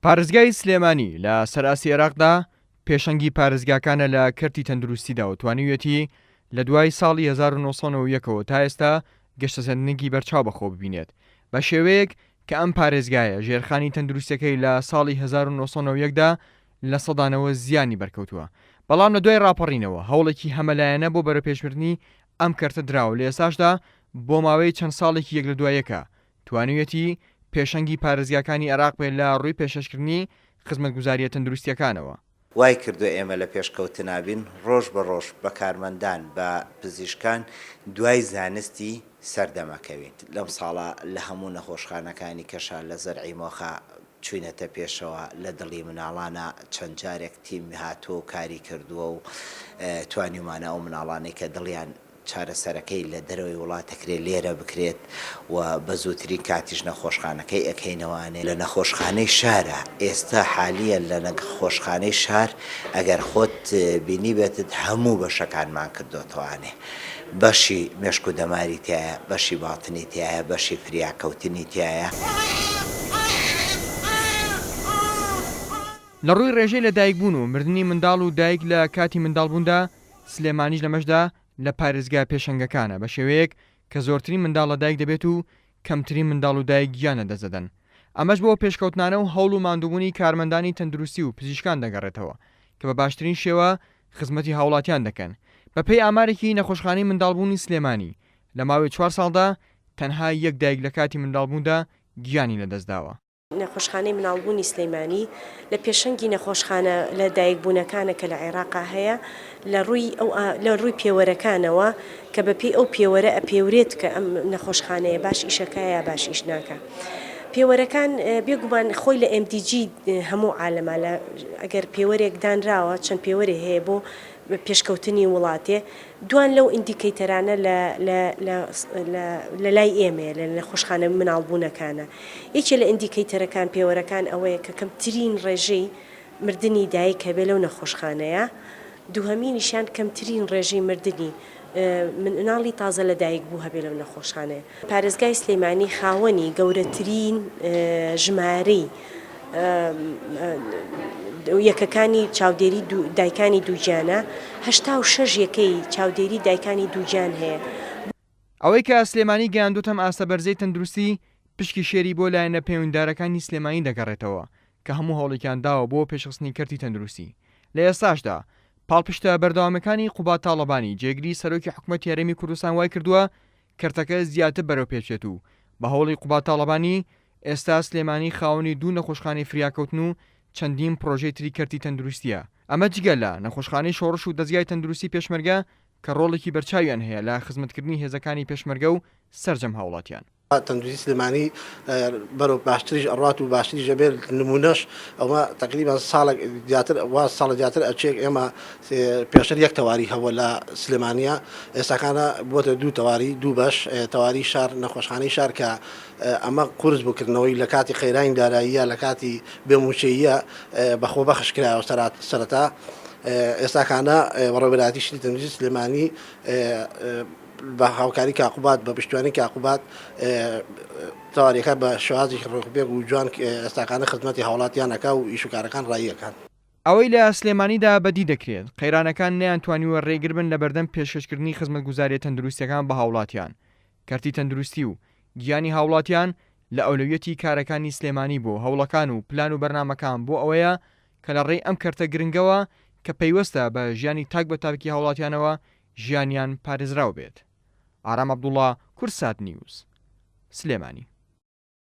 پارێزگای سلێمانی لە سەر ئاستی عێراقدا پێشەنگی پارێزگاکانە لە کەرتی تەندروستیدا و توانیویەتی لە دوای ساڵی 1991 ەوە تا ئێستا گەشەسەندنێکی بەرچاو بەخۆوە ببینێت بە شێوەیەک کە ئەم پارێزگایە ژێرخانی تەندروستیەکەی لە ساڵی 1991 دا 90% زیانی بەرکەوتووە بەڵام لە دوای ڕاپەڕینەوە هەوڵێکی هەمەلایەنە بۆ بەرەوپێشبردنی ئەم کەرتە دراوە لە ئێستاشدا بۆ ماوەی چەند ساڵێکی یەک لە دوای یەکە توانیویەتی پێشەنگی پارێزگاکانی عێراق بێت لە ڕووی پێشکەشکردنی خزمەتگوزارییە تەندروستییەکانەوە. وای کردووە ئێمە لە پێشکەوتنا بین، ڕۆژ بە ڕۆژ بە کارمەندان، بە پزیشکان دوای زانستی سەردەم ئەکەوین. لەم ساڵە لە هەموو نەخۆشخانەکانی کەشا لە زەرعی مۆخە چوینەتە پێشەوە، لە دڵی مناڵانا چەند جارێک تیم هاتووە و کاری کردووە و توانیومانە ئەو مناڵانەی کە دڵیان چارەسەرەکەی لە دەرەوەی وڵات ئەکرێت لێرە بکرێت و بە زووترین کاتیش نەخۆشخانەکەی ئەکەینەوانێ لە نەخۆشخانەی شارە ئێستا حالیەن لە نەخۆشخانەی شار ئەگەر خۆت بینیبێتت هەموو بەشەکانمان کردۆتەوانێ بەشی مێشک و دەماری تیایە بەشی باتنی تیایە بەشی فریاکەوتنی تیایە. لە ڕووی ڕێژەی لەدایکبوون و مردنی منداڵ و دایک لە کاتی منداڵبووندا سلێمانیش لەمەشدا لە پارێزگا پێشەنگەکانە بە شێوەیەک کە زۆرترین منداڵ لەدایک دەبێت و کەمترین منداڵ و دایک گیان لەدەست دەدەن. ئەمەش بۆ پێشکەوتنانە و هەوڵ و ماندووبوونی کارمەندانی تەندروستی و پزیشکان دەگەڕێتەوە کە بە باشترین شێوە خزمەتی هاوڵاتیان دەکەن. بەپێی ئامارێکی نەخۆشخانەی منداڵبوونی سلێمانی لە ماوەی چوار ساڵدا تەنها یەک دایک لە کاتی منداڵبووندا گیانی لەدەستداوە. نەخۆشخانەی مناڵبوونی سلیمانی لە پێشەنگی نەخۆشخانە لە دایکبوونەکانە کە لە عێراقا هەیە لە ڕووی ئەو لە ڕووی پێوەرەکانەوە کە بە پێی ئەو پێوەرە ئەپێورێت کە ئەم نەخۆشخانەیە باش ئیشەکا یا باش ئیش ناکا. پێوەرەکان بێگومان خۆی لە MDG هەموو عالەما لە ئەگەر پێوەرێک دانراوە چەند پێوەرێ هەیە بۆ پێشکەوتنی وڵاتێ دوان لەو indicator انە لە لە لە لە لە لای ئێمەیە لە نەخۆشخانە مناڵبوونەکانە. یەکێ لە indicator ەکان، پێوەرەکان ئەوەیە کە کەمترین ڕێژەی مردنی دایک هەبێ لەو نەخۆشخانەیە. دووهەمینیشیان کەمترین ڕێژەی مردنی مناڵی تازە لەدایکبوو هەبێ لەو نەخۆشخانەیە. پارێزگای سلێمانی خاوەنی گەورەترین ژمارەی یەکەکانی چاودێری دایکانی دووگیانە، 86 یەکەی چاودێری دایکانی دووگیان هەیە. ئەوەی کە سلێمانی گەیاندۆتە ئەم ئاستە بەرزەی تەندروستی، پشکی شێری بۆ لایەنە پەیوەندیدارەکانی سلێمانی دەگەڕێتەوە کە هەموو هەوڵێکیان داوە بۆ پێشخستنی کەرتی تەندروستی. لە ئێستاشدا پاڵپشتە بەردەوامەکانی قوباد تاڵەبانی جێگری سەرۆکی حکومەتی هەرێمی کوردستان وایکردووە کەرتەکە زیاتر بەرەوپێش بچێت و بە هەوڵی قوباد تاڵەبانی ئێستا سلێمانی خاوەنی دوو نەخۆشخانەی فریاکەوتن و چەندین پڕۆژەی تری کەرتی تەندروستییە، ئەمە جگە لە نەخۆشخانەی شۆڕش و دەزگای تەندروستی پێشمەرگە کە ڕۆڵێکی بەرچاویان هەیە لە خزمەتکردنی هێزەکانی پێشمەرگە و سەرجەم هاوڵاتیان. تەندروستی سلێمانی بەرەو باشتریش ئەڕوات و باشتریش ئەبێت، نمونەش ئەوە تەقریبەن ساڵێک زیاتر وا ساڵە زیاتر ئەچێت ئێمە پێشتر یەک تەواری هەبووە لە سلێمانیە ئێستاکانە بووەتە دوو تەواری دوو بەش تەواری شار نەخۆشخانەی شار کە ئەمە قورس بوو کردنەوەی لە کاتی قەیرانی داراییە لە کاتی بێ مووچەییە بە خۆبەخش کرایەوە سەرەتا ئێستاکانە بەڕێوەبەرایەتی شتی تەندروستی سلێمانی بە هاوکاری کاقوبات بە پشتیوانی کاقوبات تەواریەکە بە شێوازێکی ڕێکوپێک و جوان ئێستاکانە خزمەتی هاوڵاتیان ئەکا و ئیش و کارەکان ڕایی ئەکات. ئەوەی لە سلێمانیدا بەدی دەکرێت، قەیرانەکان نەیانتوانیوە رێگربن لەبەردەم پێشکەشکردنی خزمەتگوزارییە تەندروستییەکان بە هاوڵاتیان، کەرتی تەندروستی و گیانی هاوڵاتیان لە ئەولەویەتی کارەکانی سلێمانی بۆ هەوڵەکان و پلان و بەرنامەکان بۆ ئەوەیە کە لە ڕێی ئەم کەرتە گرنگەوە کە پەیوەستە بە ژیانی تاک بە تاکی هاوڵاتیانەوە ژیانیان پارێزراو بێت. ئارام عەبدوڵا، کوردسات نیوز، سلێمانی.